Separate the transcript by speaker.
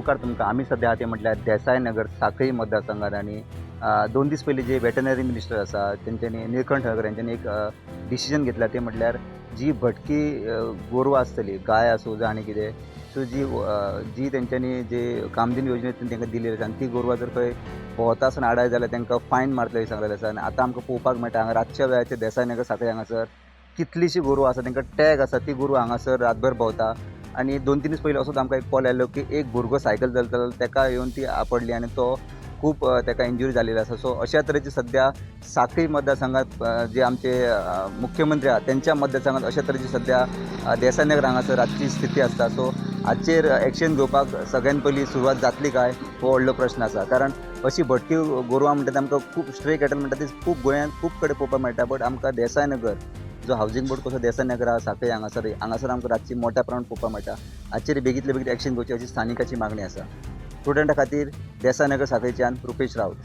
Speaker 1: येवकार तुमकां. आमी सद्या आहा ते म्हटल्यार देसाय नगर, साखळी मतदारसंघात. आनी 2 दीस पयलीं जे वेटनरी मिनिस्टर आसा तेंच्यांनी, निळकंठ हळर्णकर यांच्यानी एक डिसिजन घेतला, ते म्हटल्यार जी भटकी गोरवां आसतली, गाय आसूं जावं आनी कितें, सो जी तेंच्यांनी जे कामधेनू योजनेतून तांकां दिलेली आसा आनी ती गोरवां जर खंय भोंवता आसतना आडायत जाल्यार तांकां फायन मारतले अशें सांगलेलें आसा. आनी आतां आमकां पळोवपाक मेळटा, हांगा रातच्या वेळाचेर देसाय नगर साखळी हांगासर कितलीशीं गोरवां आसा, तांकां टॅग आसा, ती गोरवां हांगासर रातभर भोंवता. आनी 2-3 दीस पयलीं असोच आमकां एक कॉल आयलो की एक भुरगो सायकल चलतालो, ताका येवन ती आपडली आनी तो खूब ताका इंजुरी जालेली आसा. सो अशा तरेची सद्या साखळी मतदारसंघात, जे आमचे मुख्यमंत्री आहात तेंच्या मतदारसंघात अशा तरेची सद्या देसाय नगर हांगासर रातची स्थिती आसता. सो हाचेर एक्शन घेवपाक सगळ्यान पयलीं सुरवात जातली काय, हो व्हडलो प्रश्न आसा. कारण अशी भटकी गोरवां म्हणटा ते आमकां खूब, स्ट्रे कॅटल म्हणटा ती खूब गोंयांत खूब कडेन पळोवपाक मेळटा. बट आमकां देसाय नगर जो हावजींग बोर्ड कसो देसाय नगर आहा साखळी हांगासर, हांगासर आमकां रातची मोठ्या प्रमाणात पळोवपाक मेळटा. हाचेर बेगीतले बेगीन एक्शन घेवची अशी स्थानिकाची मागणी आसा. स्टुडंटा खातीर देसाय नगर साखळीच्यान रुपेश राऊत.